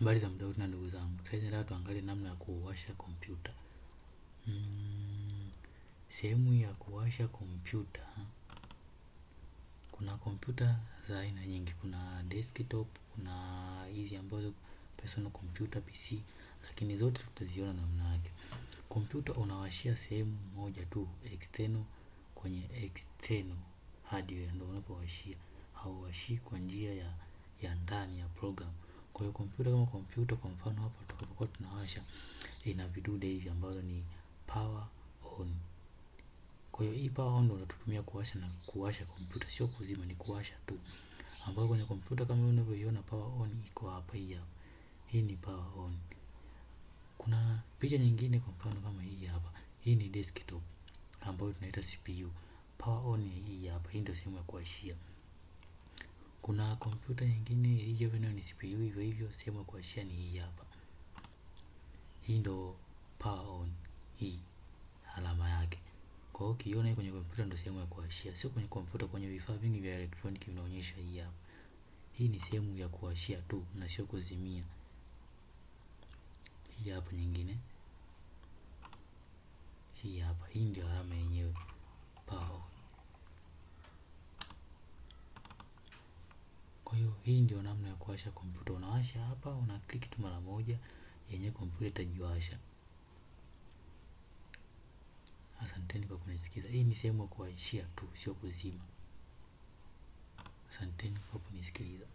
Habari za muda na ndugu zangu. Sasa leo tuangalie namna ya kuwasha kompyuta. Sehemu ya kuwasha kompyuta, kuna kompyuta za aina nyingi. Kuna desktop, kuna hizi ambazo personal computer PC, lakini zote tutaziona namna yake. Kompyuta unawashia sehemu moja tu, external, kwenye external hardware ndio unapowashia. Hauwashii kwa njia ya ndani ya program. Kwa hiyo kompyuta kama kompyuta, kwa mfano hapa tutakapokuwa tunawasha, ina vidude hivi ambazo ni power on. Kwa hiyo hii power on ndio unatutumia kuwasha na kuwasha kompyuta, sio kuzima, ni kuwasha tu. Ambapo kwenye kompyuta kama unavyoiona power on iko hapa, hii hapa. Hii ni power on. Kuna picha nyingine kwa mfano kama hii hapa. Hii ni desktop ambayo tunaita CPU. Power on ni hii hapa. Hii ndio sehemu ya kuwashia. Kuna kompyuta nyingine hiyo vile ni CPU hivyo hivyo, sehemu ya kuwashia ni hii hapa. Hii ndio power on, hii alama yake. Kwa hiyo ukiona hii kwenye kompyuta ndio sehemu ya kuwashia. Sio kwenye kompyuta, kwenye vifaa vingi vya elektroniki vinaonyesha hii hapa. Hii ni sehemu ya kuwashia tu na sio kuzimia. Hii hapa nyingine. Hii hapa, hii ndio alama yenyewe power on. Kwa hiyo hii ndio namna ya kuwasha kompyuta. Unawasha hapa, una click tu mara moja, yenyewe kompyuta itajiwasha. Asanteni kwa kunisikiza. Hii ni sehemu ya kuwashia tu, sio kuzima. Asanteni kwa kunisikiliza.